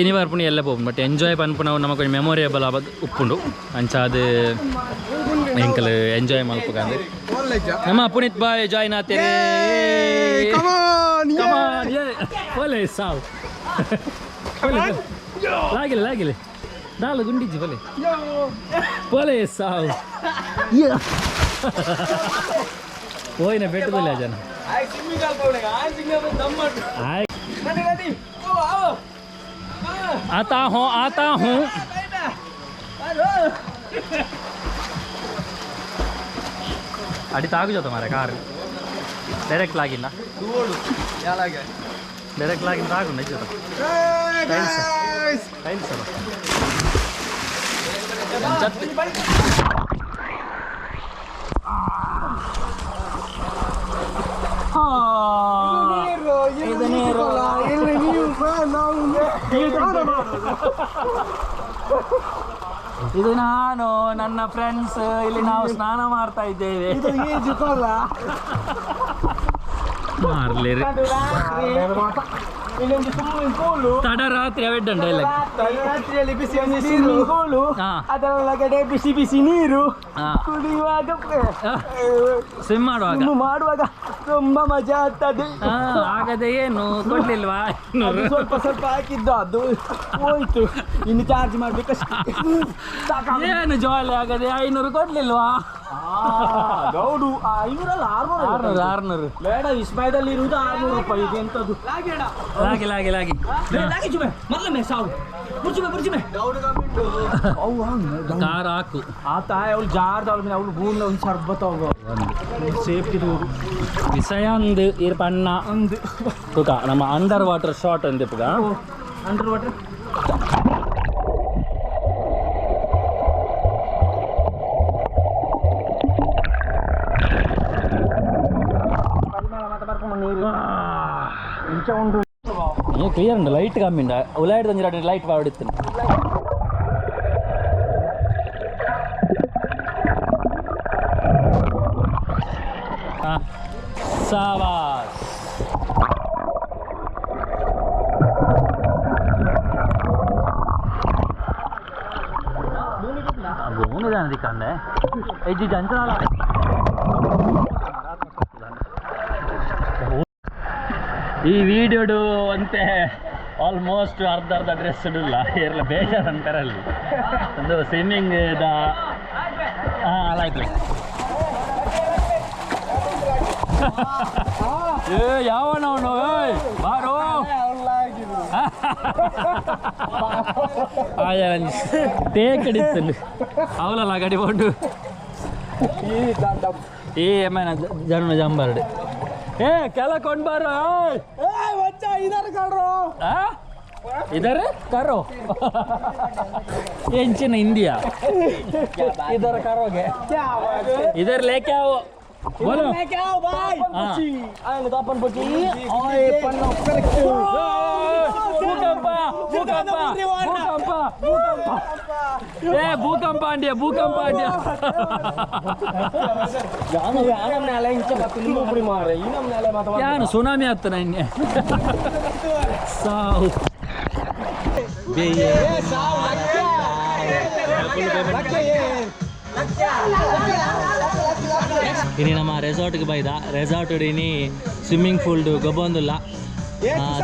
ಇನಿ ಬರ್ಪುಣಿ ಎಲ್ಲ ಪೋಪುಂಡು ಬಟ್ ಎಂಜಾಯ್ ಪನ್ಪುನವು ನಮಕ್ ಒಂಜಿ ಮೆಮೊರೇಬಲ್ ಆಬದ್ ಉಪ್ಪುಂಡು ಅಂಚ ಅದು ಎಂಕಲ್ ಎಂಜಾಯ್ ಮಲ್ಪುಗಂದು ನಮ್ಮ ಪುನೀತ್ ಬಾಯ್ ಜಾಯ್ನ್ ಆತೇನೆ. Come on, Come on, yeah. ಪೋಲೆ ಸಾವು ಲಾಗಿಲ್ಲ ಲಾಗಿಲ್ಲ ದಾಲ ಗುಂಡಿಜ್ಜಿ ಪೋಲೆ ಪೋಲೆ ಸಾವು ಹೋಯ್ನ ಬೆಟ್ಟದಲ್ಲಿ ಜನ. ಆಯ್. आता हूँ आता हूँ. ಅಡಿ ತಾಗುಜ ಮಾರೆ ಕಾರ್ ಡೈರೆಕ್ಟ್ ಲಾಗಿಲ್ಲ ಡೈರೆಕ್ಟ್ ಲಾಗಿನ್ ತಾಗುಂಡ ಇಜ್ಜತ ಟೈಲ್ಸ್ ಅಲ್ಲ ಇದು ನೀರು. ಇಲ್ಲಿ ನೀವು ನಾವು ಇದು ನಾನು ನನ್ನ ಫ್ರೆಂಡ್ಸ್ ಇಲ್ಲಿ ನಾವು ಸ್ನಾನ ಮಾಡ್ತಾ ಇದ್ದೇವೆ. ಮಾರ್ಲಿರಿ ತಡರಾತ್ರಿ ಅವೆಡ್ಡಂಡ ಇಲ್ಲ. ರಾತ್ರಿಯಲ್ಲಿ ಬಿಸಿ ಬಿಸಿ ನೀರು, ಅದರೊಳಗಡೆ ಬಿಸಿ ಬಿಸಿ ನೀರು ಕುಡಿಯುವಾಗ, ಸ್ವಿಮ್ ಮಾಡುವಾಗ ಮಾಡುವಾಗ ತುಂಬಾ ಮಜಾ ಆಗ್ತದೆ. ಆಗದೆ ಏನು ಕೊಡ್ಲಿಲ್ವಾ? ಸ್ವಲ್ಪ ಸ್ವಲ್ಪ ಹಾಕಿದ್ದು ಅದು ಹೋಯ್ತು, ಇನ್ನು ಚಾರ್ಜ್ ಮಾಡ್ಬೇಕಷ್ಟೇ. ಏನು ಜಾಲಿ ಆಗದೆ 500 ಕೊಡ್ಲಿಲ್ವಾ? ಹೌದು, 500 ಅಲ್ಲ, 600. 600 600 ಬೇಡ, ವಿಸ್ಮಯದಲ್ಲಿ ಇರುವುದು 600 ರೂಪಾಯಿ. ಇದು ಎಂತದ್ದು? ಲಾಗಿ ಲಾಗಿ ಲಾಗಿ ಸಾವು ಬುರ್ಜುಮೆ ಬುರ್ಜುಮೆ ಕಾರ್ ಹಾಕು. ಆ ತಾಯಿ ಅವಳು ಜಾರ್ದ ಅವಳು ಅವಳು ಭೂಮಿ ಒಂದು ಸರ್ಬತ್ ಅವ ಸೇಫ್ಟಿ ವಿಷಯ ಅಂದು ಇರ್ ಪಣ್ಣ ಅಂದು ತುಕ ನಮ್ಮ ಅಂಡರ್ ವಾಟರ್ ಶಾಟ್ ಅಂದಿಪ್ಪಗ. ಅಂಡರ್ ವಾಟರ್ ಕ್ಲಿಯರ್ ಉಂಟು, ಲೈಟ್ ಕಮ್ಮಿ ಉಂಟು. ಉಲಾಯ್ಡ್ ಒಂಜಿ ಲೈಟ್ ಬಾವಡಿತ್ತು. ಸಾವಾಸ್ ಭೂಮಿ ದಿಕ್ಕಂಡೆ ಇಜ್ಜಿ ಜಂಚನಾಲ. ಈ ವಿಡಿಯೋಡು ಅಂತೆ ಆಲ್ಮೋಸ್ಟ್ ಅರ್ಧ ಅರ್ಧ ಡ್ರೆಸ್ ಇಲ್ಲ ಏರ್ಲ ಬೇಜಾರು ಅಂತಾರಲ್ಲಿ ಒಂದು ಸ್ವಿಮ್ಮಿಂಗ್ the ಹಾಂ ಲೈಕ್ ಏ ಯಾವನವನು? ಏಯ್ ಬಾರೋ ಟೇಕಡಿತ್ತು ಅವಲಲ್ಲ ಗಡಿ ಬೋಂಡು ಏ ಏಮನ ಜನ ಜಂಬಾರ್ಡು ಏ ಕೆಲ ಕೊಂಡ್ ಬಾರೋ. इधर करो ಎಂಚಿನ ಇಂಡಿಯಾ इधर करोगे इधर लेके आओ बोलो लेके आओ भाई. ಭೂಕಂಪ ಭೂಕಂಪ ಭೂಕಂಪ ಭೂಕಂಪ ಏ ಭೂಕಂಪ ಅಂಡಿಯ ಭೂಕಂಪ ಅಂಡಿಯ. ಯಾನು ಸುನಾಮಿ ಆಗ್ತಾನೆ ಇನ್ನೆ ಸಾವು. ಇನಿ ನಮ್ಮ ರೆಸಾರ್ಟ್ಗೆ ಬೈದ ರೆಸಾರ್ಟ್ ಇನಿ ಸ್ವಿಮ್ಮಿಂಗ್ ಪೂಲ್ಡು ಗೊಬ್ಬೊಂದುಲ್ಲ.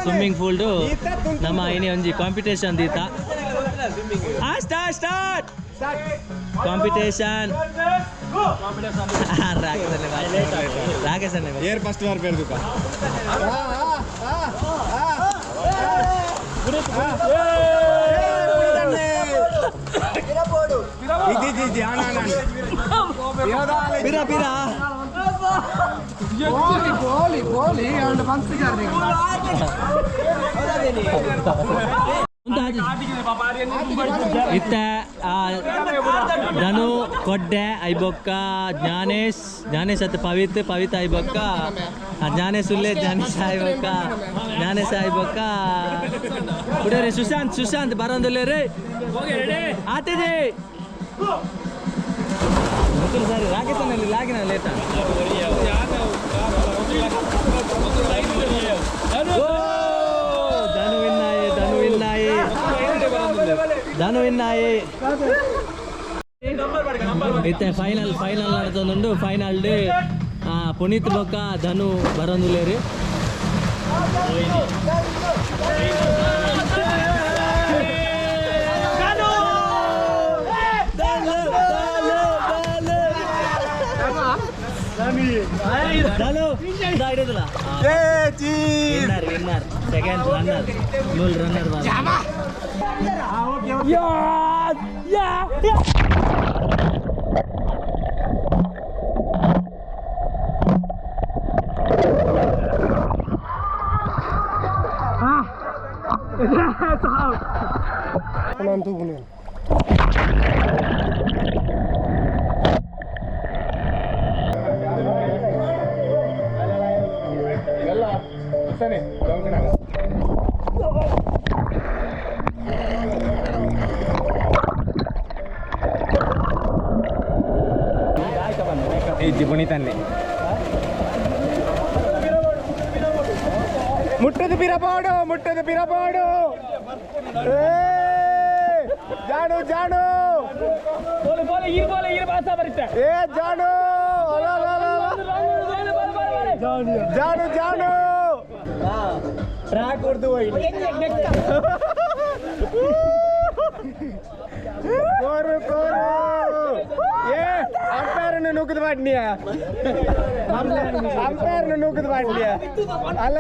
ಸ್ವಿಮ್ಮಿಂಗ್ ಪೂಲ್ಡು ನಮ್ಮ ಇನಿ ಒಂಜಿ ಕಾಂಪಿಟೇಷನ್ ದೀತ. Start start competition. ರಾಕೇಶ್ ಏರ್ ಫಸ್ಟ್ ವಾರ್ ಬೇಡ್ದುಕ. ಬಿರ ಬಿರ ಬೋಲಿ ಬೋಲಿ ಬೋಲಿ ಅಂಡ್ ಬಂತು. ಇತ್ತ ಧನು ಕೊಡ್ಡೆ ಐಬೊಕ್ಕ ಜ್ಞಾನೇಶ್ ಜ್ಞಾನೇಶ್ ಅತ್ತ ಪವಿತ್ ಪವಿತ್ ಐಬೊಕ್ಕ ಜ್ಞಾನೇಶ್ ಉಲ್ಲೆ ಜ್ಞಾನೇಶ್ ಐಬೊಕ್ಕ ಜ್ಞಾನೇಶ್ ಐಬೊಕ್ಕ ಕುಡಿಯರೆ ಸುಶಾಂತ್ ಸುಶಾಂತ್ ಬರೋಂದಿಲ್ಲ ರೇ ಆತಿದೆ ಸರಿ ರಾಕೇಶ್ ಲಾಗಿನ ಲೇಟ ಧನು ವಿನ್ನಾಯೆ ಧನು ವಿನ್ನಾಯೆ ಧನು ವಿನ್ನಾಯೆ ಇತ್ತೆ ಫೈನಲ್ ಫೈನಲ್ ನಡತೊಂದುಂಡು ಫೈನಲ್ ಪುನೀತ್ ಬೊಕ್ಕ ಧನು ಬರೋಂದುಲ್ಲೇರು. ಧನು winner winner second runner ಮೂಲ್ runner ಮುಟ್ಟದ ಪಿರಪಾಡು ಮುಟ್ಟದ ಪಿರಪಾಡು ಜಾನು ಜಾನು ಏ ಜಾನು ಜಾನು ಜಾನು ಟ್ರ್ಯಾಕ್ ಹೊಡೆದು ಕೋರು ಕೋರು ಏ ಅಂಪೈರ್ನ ನೂಕದ ಮಾಡಿನಿಯ ಅಂಪೈರ್ನ ನೂಕದ ಮಾಡಿನಿಯ ಅಲ್ಲ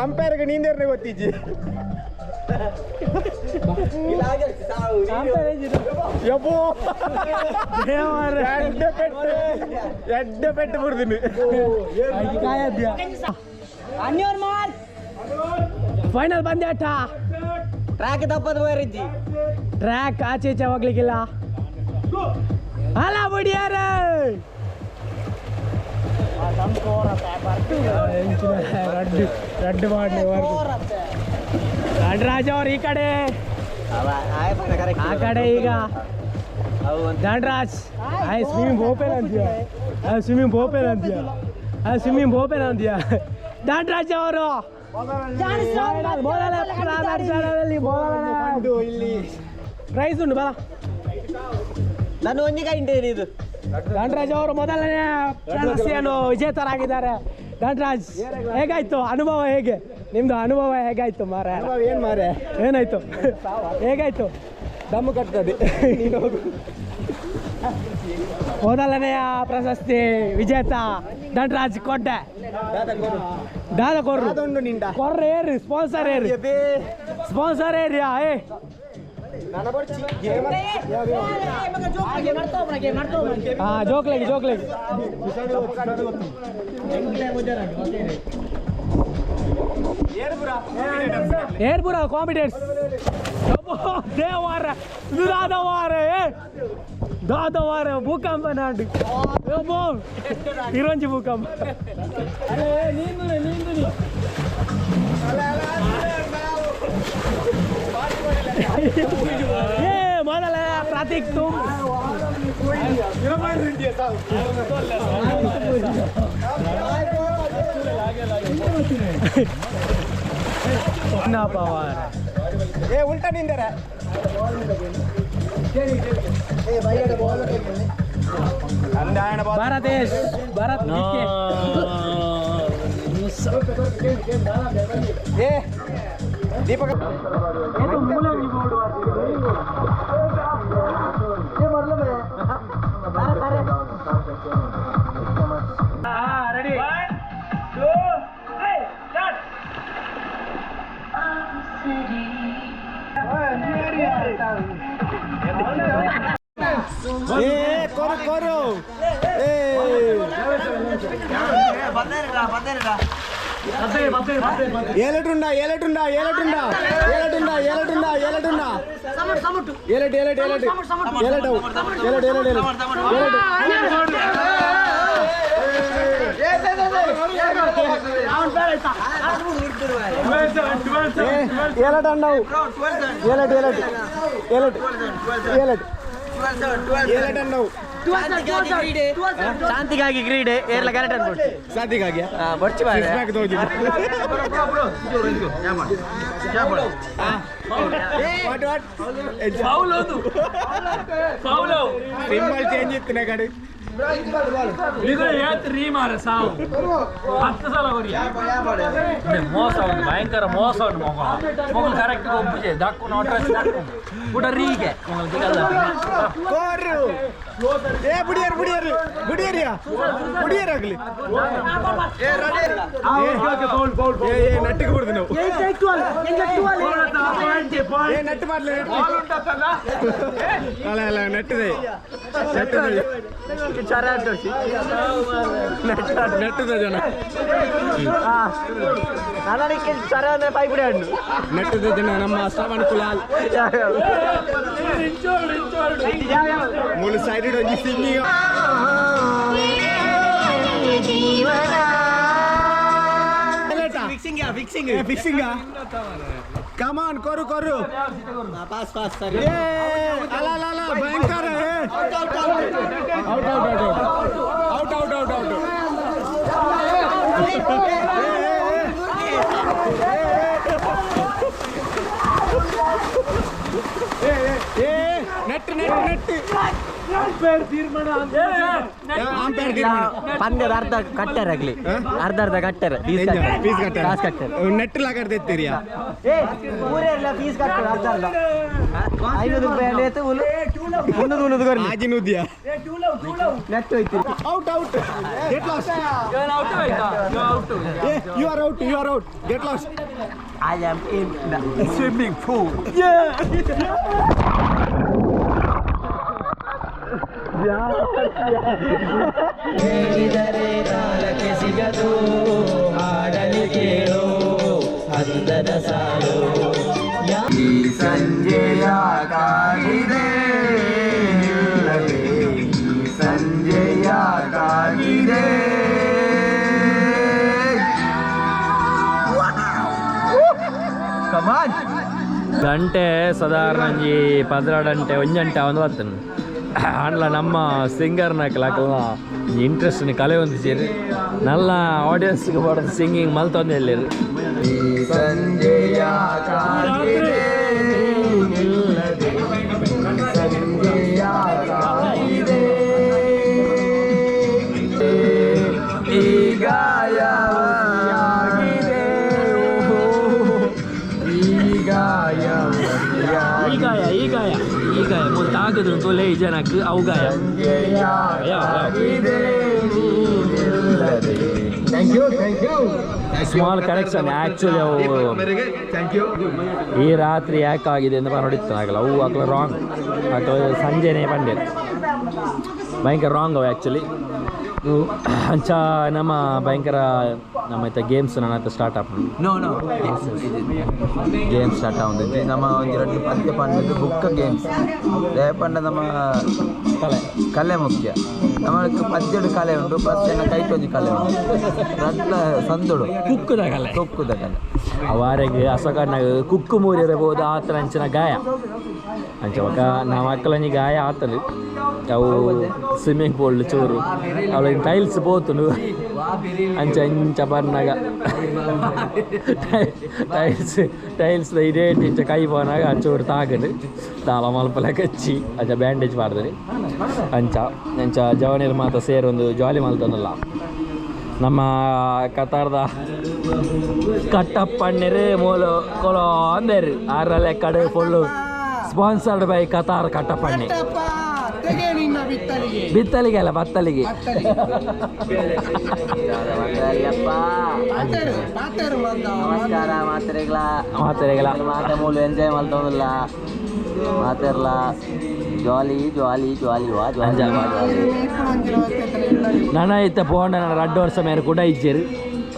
ಅಂಪೈರ್ಗೆ ನೀಂದೇರ್ನೆ ಗೊತ್ತಿಜ್ಜಿ ಯಬ್ಬೋ ಎಡ್ಡೆ ಪೆಟ್ಟು ಎಡ್ಡೆ ಪೆಟ್ಟು ಬಿಡ್ತೀನಿ. ಫೈನಲ್ ಬಂದ್ಯಾಟ ಟ್ರ್ಯಾಕ್ ತಪ್ಪದ ಹೋರಿಜ್ಜಿ ಟ್ರ್ಯಾಕ್ ಆಚೆ ಈಚೆ ಹೋಗ್ಲಿಕ್ಕಿಲ್ಲ ಅಲ್ಲ ಬಡಿಯಾರ ರಡ್ಡು ರಡ್ಡು ಮಾಡಿ ದಂಡರಾಜ್ ಅವ್ರು ಈ ಕಡೆ ಆ ಕಡೆ ಈಗ ದಂಡರಾಜ್ ಆಯ್ ಸ್ವಿಮ್ಮಿಂಗ್ ಓಪನ್ ಅಂತೀಯ ಸ್ವಿಮ್ಮಿಂಗ್ ಓಪನ್ ಅಂತೀಯ ಸ್ವಿಮ್ಮಿಂಗ್ ಓಪನ್ ಅಂತೀಯ ದಂಡರಾಜ್ ಅವರು ಇಲ್ಲಿ ಪ್ರೈಸ್ ಉಂಟು ಬಲ ನಾನು ಒಂಜಿ ಗಂಟೆ ಇದು ದಂಡರಾಜ್ ಅವರು ಮೊದಲನೇ ಪ್ರಶಸ್ತಿಯನ್ನು ವಿಜೇತರಾಗಿದ್ದಾರೆ. ದಂಡರಾಜ್ ಹೇಗಾಯ್ತು ಅನುಭವ? ಹೇಗೆ ನಿಮ್ದು ಅನುಭವ ಹೇಗಾಯ್ತು ಮಾರ? ಏನ್ ಮಾರೆ ಏನಾಯ್ತು ಹೇಗಾಯ್ತು? ದಮ್ಮು ಕಟ್ತದೆ. ಮೊದಲನೆಯ ಪ್ರಶಸ್ತಿ ವಿಜೇತ ದಂಡರಾಜ್ ಕೊಡ್ಡೆ ದಾದ ಕೊರ್ರು ಕೊರ್ರ ಏರು ಸ್ಪಾನ್ಸರ್ ಏರು ಸ್ಪಾನ್ಸರ್ ಏರಿಯಾ ಏ ಹಾ ಜೋಕ್ಲೆಗ್ ಜೋಕ್ಲೆಗ್ ಏರ್ಪುರ ಕಾಂಪಿಟೇಟ್ಸ್ ದೇವಾರ ಇದು ದಾದವಾರ ಏ ದಾದವಾರ ಭೂಕಂಪ ನಾಡು ಇರೋಂಜಿ ಭೂಕಂಪ. ನೀಂದು ನೀಂದು ಏ ಮೊದಲ ಪ್ರತೀಕ್ ತುಮ್ ಏ ಉಲ್ಟಾ ನಿಂದರೆ ಭಾರತೇಶ್ ಭಾರತ್ ಏ ದೀಪಕ ರೆಡಿ ಏ ಕೊರು ಕೊರು ಏ ಏಲಟುಂಡ ಏಲಟುಂಡ ಏಲಟುಂಡ ಏಲಟುಂಡ ಏಲಟುಂಡ ಏಲಟುಂಡ ಏಲಟ್ ಏಲಟ್ ಏಲಟ್ ಏಲಟ್ ಏಲಟ್ ಏಲಟ್ ಏಲಟ್ ಏಲಟ್ ಅಣ್ಣವು ಏಲಟ್ ಏಲಟ್ ಏಲಟ್ ಏಲಟ್ ಏಲಟ್ ಅಣ್ಣವು ಶಾಂತಿಗಾಗಿ ಕ್ರೀಡೆ ಏರ್ಲ ಕರೆಕ್ಟ್ ಅನ್ಬೋದು ಶಾಂತಿಗಾಗಿ ಬೊಚ್ಚು what what symbol change ಇತ್ತು ಕಡೆ ಮೋಸ ಉಂಟು ಭಯಂಕರ ಮೋಸ ಉಂಟು ಮೊಗ ಮೊಗಲು ಕರೆಕ್ಟ್ ಒಪ್ಪುಜೆ ದಕ್ಕು ನೋಟ್ರಸ್ ದಕ್ಕು ಪುಟ ರೀಗೆ ಕೋರು ಏ ಬುಡಿಯರ್ ಬುಡಿಯರ್ ಬುಡಿಯರಿಯಾ ಬುಡಿಯರ್ ಆಗಲಿ ಏ ಏ ನಟ್ಟಿಗೆ ಬಿಡುದು ನಾವು ಏ ನಟ್ಟು ಮಾಡ್ಲಿ ಅಲ್ಲ ಅಲ್ಲ ನಟ್ಟಿದೆ ನಟ್ಟಿದೆ ನಟ್ಟದ ಜನ ನಟ್ಟದ ಜನ ನಮ್ಮ ಶ್ರವಣ್ ಕುಲಾಲ್ ಮೂಲು ಸೈಡ್ ಒಂಜಿ singing fixing fixing come on ಕೊರು ಕೊರು ಪಾಸ್ ಪಾಸ್ ಸರಿ ಅಲ್ಲ ಅಲ್ಲ ಅಲ್ಲ ಭಯಂಕರ out out out out out out out net net net ಪಂದ್ಯದ ಅರ್ಧ ಕಟ್ಟರ್ ಆಗ್ಲಿ ಅರ್ಧ ಅರ್ಧ ಕಟ್ಟರ್ ಫೀಸ್ ಕಟ್ಟರ್ ಕಾಸು ಕಟ್ಟರ್ ನೆಟ್ ಲಾಗಾಡ್ತಿರ್ತೀರಿಯಾ ಏ ಊರೆಲ್ಲ ಫೀಸ್ ಕಟ್ಟರ್ ಅರ್ಧ ಅರ್ಧ 500 ರೂಪಾಯಿ ಆಯ್ತು ಮುನ್ನೂರು ಮುನ್ನೂರು ಕೊರ್ಲಿ ಆಜಿನುದ್ಯಾ ನೆಟ್ ಹೋಯ್ತು out out get lost you are out you are out get lost I am in the swimming pool. ಹೇಳಿದರೆ ತಾಳಕ್ಕೆ ಸಿಗದು ಹಾಡಲಿ ಕೇಳೋ ಅಂದದ ಸಾಲು ಈ ಸಂಜೆಯ ಕಾಗಿದೆ ಈ ಸಂಜೆಯ ಕಾಗಿದೆ ಗಂಟೆ ಸಾಧಾರಣ ಒಂಜಿ 12 ಗಂಟೆ 1 ಗಂಟೆ ಒಂದು ಬರ್ತದೆ ಆಂಡ್ಲ ನಮ್ಮ ಸಿಂಗರ್ನ ಹಾಕಲ ಇಂಟ್ರೆಸ್ಟ್ ಕಲೆ ಒಂದು ಸೇರಿ ನಲ್ಲ ಆಡಿಯನ್ಸ್ಗೆ ಬರೋದು ಸಿಂಗಿಂಗ್ ಮಲ್ತೊಂದು ಎಲ್ಲಿರು ಈ ಸಂಜೆಯ ಕಾಗಿದೆ ನಿಲ್ಲದೆ ಸಂಜೆಯ ಕಾಗಿದೆ ಈ ಗಾಯವಾಗಿದೆ ಈ ಗಾಯ ಈ ಗಾಯ ಈ ಗಾಯ ಈ ಗಾಯ ತಾಗದು ತೊಲೆ ಈ ಜನಕ್ಕೆ ಅವು ಗಾಯ thank you thank you small correction actually ಅವು ಈ ರಾತ್ರಿ ಯಾಕಾಗಿದೆ ಅಂತ ನೋಡಿತ್ತು ಆಗಲ್ಲ ಅವು ಆಗಲ ರಾಂಗ್ ಆಗಲ ಸಂಜೆನೇ ಬಂದೆ ಭಯಂಕರ ರಾಂಗ್ ಅವು ಆ್ಯಕ್ಚುಲಿ ಅಂಚ ನಮ್ಮ ಭಯಂಕರ ನಮ್ಮ ಗೇಮ್ಸ್ ನನ್ನ ಹತ್ರ start up no no games start ಆಗುದು ನಮ್ಮ ಒಂಜಿ ಪದ್ಯ ಪಂಡದ್ದು ಬುಕ್ಕ ಗೇಮ್ಸ್ ಪಂಡ ನಮ್ಮ ಕಲೆ ಕಲೆ ಮುಖ್ಯ ನಮ್ಮ ಪದ್ಯಡು ಕಲೆ ಉಂಟು ಪ್ಲಸ್ ಎನ್ನ ಕೈಟ್ ಒಂಜಿ ಕಲೆ ಉಂಟು ರಡ್ಲ ಸಂದುಡು ಕುಕ್ಕುದ ಕಲೆ ಕುಕ್ಕುದ ಕಲೆ ಅವಾರೆಗೆ ಅಸಕಣ್ಣಗ ಕುಕ್ಕು ಮೂರಿರಬಹುದು ಆತನ ಅಂಚಿನ ಗಾಯ ಅಂಚ ಒಕ್ಕ ನಮ್ಮ ಮಕ್ಕಳಂಜಿ ಗಾಯ ಆತನು ಅವು ಸ್ವಿಮ್ಮಿಂಗ್ ಪೂಲ್ ಚೂರು ಅವಳಿಗೆ ಟೈಲ್ಸ್ ಪೋತುನು ಅಂಚ ಅಂಚ ಬನ್ನಾಗ ಟೈಲ್ಸ್ ಟೈಲ್ಸ್ ಇದೇ ಇಂಚ ಕೈ ಪೋನಾಗ ಚೂರು ತಾಗದು ದಾಲ ಮಲ್ಪಲ ಕಚ್ಚಿ ಅಂಚ ಬ್ಯಾಂಡೇಜ್ ಮಾಡ್ತಾರೆ ಅಂಚ ಅಂಚ ಜವನಿರ್ ಮಾತ ಸೇರೊಂದು ಜಾಲಿ ಮಲ್ತನಲ್ಲ ನಮ್ಮ ಕತಾರ್ದ ಕಟ್ಟಪ್ಪಣ್ಣರು ಮೂಲು ಕೊಲೋ ಅಂದೇರು ಆರಲೆ ಕಡೆ ಫುಲ್ಲು ಸ್ಪಾನ್ಸರ್ಡ್ ಬೈ ಕತಾರ್ ಕಟ್ಟಪ್ಪಣ್ಣೆ ಬಿತ್ತಲಿಗೆ ಅಲ್ಲ ಬತ್ತಲಿಗೆ ನಮಸ್ಕಾರ ಮಾತ್ರೆಗಳ ಮಾತ್ರೆಗಳ ಮಾತೆ ಮೂಲು ಎಂಜಾಯ್ ಮಲ್ತೊಂದಿಲ್ಲ ಮಾತೆರ್ಲ ಜಾಲಿ ಜಾಲಿ ಜಾಲಿ ವಾ ಜಾಲಿ ವಾ ಜಾಲಿ ನನ್ನ ಇತ್ತ ಪೋಂಡ ನನ್ನ ರಡ್ಡು ವರ್ಷ ಮೇರೆ ಕೂಡ ಇಜ್ಜೇರು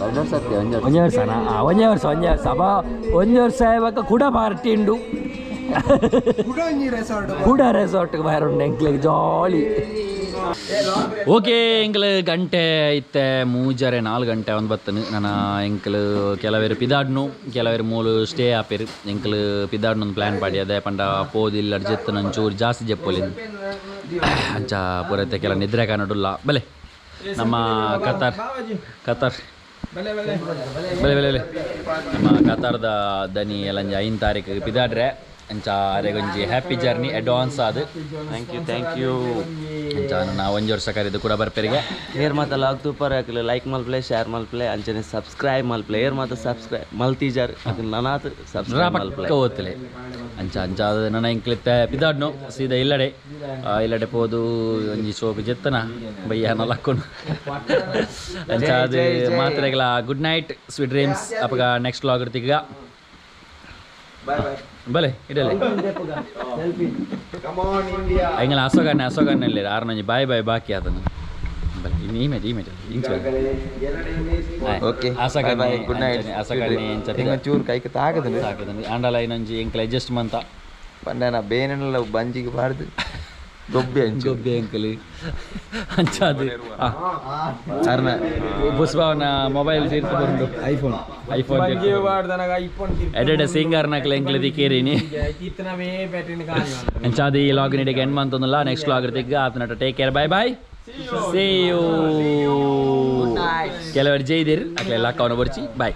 ಒಂಜಿ ವರ್ಷನ? ಒಂಜಿ ವರ್ಷ, ಒಂಜಿ ವರ್ಷ. ಅಪ್ಪ ಒಂಜಿ ವರ್ಷ ಆಯ್ಬಾಕ ಕೂಡ ಪಾರ್ಟಿ ಉಂಡು. ಕೂಡ ರೆಸಾರ್ಟ್ ಬಾರುಂಡು ಎಂಕ್ಲೆಗ್ ಜಾಲಿ. ಓಕೆ, ಎಂಕ್ಲು ಗಂಟೆ ಇತ್ತೆ 3:30 4 ಗಂಟೆ ಒಂದು ಬತ್ತನು. ನನ್ನ ಎಂಕ್ಲು ಕೆಲವೇರು ಪಿದಾಡ್ನು, ಕೆಲವೇರು ಮೂಲು ಸ್ಟೇ ಆಪೇರು. ಎಂಕ್ಲು ಪಿದಾಡ್ನು ಪ್ಲ್ಯಾನ್ ಪಾಡಿ ಅದೇ ಪಂಡ ಪೋದಿಲ್ಲ ಜೆತ್ತು ನಂಚೂರು ಜಾಸ್ತಿ ಜೆಪ್ಪೊಲಿಂದು ಅಂಚ ಪೂರೈತೆ ಕೆಲ ನಿದ್ರೆ ಕಾಣಡುಲ್ಲ. ಬಲೆ ನಮ್ಮ ಕತಾರ್ ಕತಾರ್ ಬಲೆ ಬಲೆ ಬಲೆ ನಮ್ಮ ಕತಾರ್ದ ದನಿ ಎಲ್ಲಂಜ 5 ತಾರೀಕು ಪಿದಾಡ್ರೆ. ಅಂಚ ಅರೆಗೊಂಜಿ ಹ್ಯಾಪಿ ಜರ್ನಿ ಅಡ್ವಾನ್ಸ್ ಅದು. Thank you, thank you. ಅಂಚ ನನ್ನ ಒಂಜಿ ವರ್ಷ ಕರೆದು ಕೂಡ ಬರ್ಪೆರಿಗೆ. ಏರ್ ಮಾತ ಲಾಗ್ ತೂಪರ್ ಹಾಕಲು ಲೈಕ್ ಮಲ್ಪ್ಲೆ, ಶೇರ್ ಮಲ್ಪ್ಲೆ, ಅಂಚನೆ ಸಬ್ಸ್ಕ್ರೈಬ್ ಮಲ್ಪ್ಲೆ. ಏರ್ ಮಾತ ಸಬ್ಸ್ಕ್ರೈಬ್ ಮಲ್ತೀಜಾರ್ ಅದು ನನಾತ್ ಸಬ್ಸ್ಕ್ರೈಬ್ ಮಲ್ಪ್ಲೆ. ಪಕ್ಕ ಓದ್ತಲೆ. ಅಂಚ ಅಂಚ ಅದು ನನ್ನ ಇಂಕ್ಲಿತ್ತೆ ಪಿದಾಡ್ನು ಸೀದಾ ಇಲ್ಲಡೆ. ಇಲ್ಲಡೆ ಪೋದು ಒಂಜಿ ಸೋಕು ಜೆತ್ತನ ಬಯ್ಯ ಲಕ್ಕೊಂಡು ಅಂಚ ಅದು ಮಾತ್ರೆಗಳ. Good night, sweet dreams. ಅಪ್ಪಗ ನೆಕ್ಸ್ಟ್ ಲಾಗ್ ಇರ್ತೀಗ. ಬಲೆ ಇಡಲೆ ಎಂಗಲ ಅಶೋಕಣ್ಣ, ಅಶೋಕಣ್ಣ ಇಲ್ಲ ಆರ್ನಂಜಿ ಬಾಯ್ ಬಾಯ್ ಬಾಕಿ ಆತನು. ಬಲೆ ಇನ್ನು ಈಮೇಜ್ ಈಮೇಜ್ ಇಂಚ. ಓಕೆ, ಅಶೋಕಣ್ಣ, ಗುಡ್ ನೈಟ್. ಅಶೋಕಣ್ಣ ಇಂಚ ಚೂರು ಕೈಗೆ ತಾಗದ ಸಾಕದಂದ್ರೆ ಆಂಡಲ ಇನ್ನೊಂಜಿ ಎಂಕಲ್ ಅಡ್ಜಸ್ಟ್ ಮಂತ. ಪಂಡ ಬೇನೆಲ್ಲ ಬಂಜಿಗೆ ಬಾರ್ದು ಗೊಬ್ಬೆ ಅಂಚು. ಗೊಬ್ಬೆ ಅಂಕಲ್ ಅಂಚ ಅದು ಅರ್ನ ಪುಷ್ಪವನ ಮೊಬೈಲ್ ತೀರ್ತು ಬಂದು ಐಫೋನ್. ಐಫೋನ್ ಎಡೆಡೆ ಸಿಂಗರ್ ನಕಲ ಎಂಕ್ಲ ದಿಕ್ಕೇರಿನಿ. ಅಂಚ ಅದು ಈ ಲಾಗ್ ನೀಡಿಗೆ ಎಂಡ್ ಮಂತೊಂದಲ್ಲ. ನೆಕ್ಸ್ಟ್ ಲಾಗ್ ತಿಗ್ಗ ಆತನಟ. Take care, bye bye, see you. ಕೆಲವರು ಜೈದಿರ್ ಅಕ್ಲೆಲ್ಲ ಅಕ್ಕವನ ಬರ್ಚಿ. ಬಾಯ್.